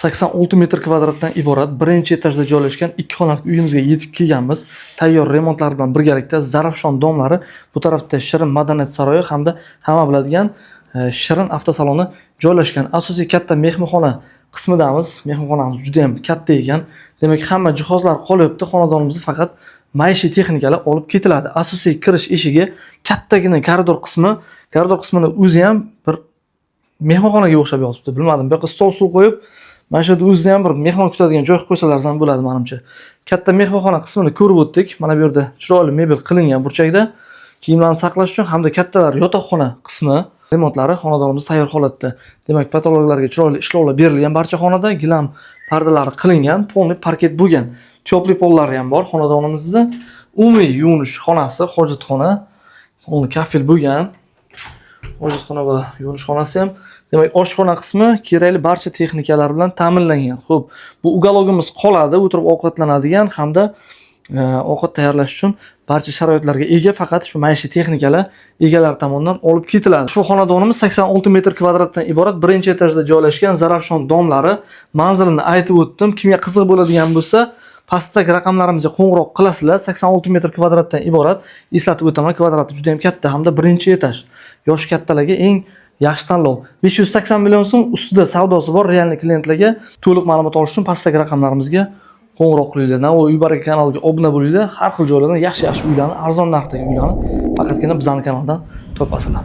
86 metr kvadratdan iborat birinchi etajda joylashgan ikki xonali uyimizga yetib kelganmiz. Tayyor remontlar bilan birgalikda Zarafshon domlari, bu tarafda Shirin madaniyat saroyi hamda hamma biladigan Shirin avtosaloni joylashgan. Asosiy katta mehmonxona qismidamiz. Mehmonxonamiz juda ham katta ekan. Demak, hamma jihozlar qolyapti. Xonadonimizda faqat maishiy texnikalar olib ketiladi. Asosiy kirish eshigi, kattagina koridor qismi, koridor qismini o'zi ham bir mehmonxonaga o'xshab yotibdi. Bilmadim, bu yoqqa stol stul qo'yib, mana shu yerda o'zida ham bir mehmon kutadigan joy qilib qo'ysalar ham bo'ladi menimcha. Katta mehmonxona qismini ko'rib o'tdik. Mana bu yerda chiroyli mebel qilingan burchakda kiyimlarni saqlash uchun hamda kattalar yotoqxona qismi remontlari xonadonimiz tayyor holatda. Demak, patologlarga chiroyli ishlovlar berilgan, barcha xonada gilam pardalari qilingan, полный parket bo'lgan. Тёплый pollari ham bor xonadonimizda. Umumiy yuvinish xonasi, hojatxona, полный kafel bo'lgan. Hojatxona va yuvinish xonasi ham. Demak, oshxona qismi kerakli barcha texnikalar bilan ta'minlangan. Xo'p, bu уголок imiz qoladi, o'tirib ovqatlanadigan hamda ovqat tayyorlash uchun barcha sharoitlarga ega, faqat shu maishiy texnikalar egalari tomonidan olib ketiladi. Shu xonadonimiz 86 metr kvadratdan iborat, birinchi etajda joylashgan, Zarafshon domlari. Manzilini aytib o'tdim. Kimga qiziq bo'ladigan bo'lsa, pastdagi raqamlarimizga qo'ng'iroq qilasizlar. 86 metr kvadratdan iborat. Eslatib o'taman, kvadrati juda ham katta hamda birinchi etaj. Yoshi kattalarga eng yaxshi tanlov. 580 million so'm ustida savdosi bor реальный klientlarga. To'liq ma'lumot olish uchun pastdagi raqamlarimizga qo'ng'iroq qilinglar. Navoiy uy baraka kanaliga obuna bo'linglar. Har xil joylardan yaxshi-yaxshi uylarni, arzon narxdagi uylarni faqatgina bizning kanaldan topasizlar.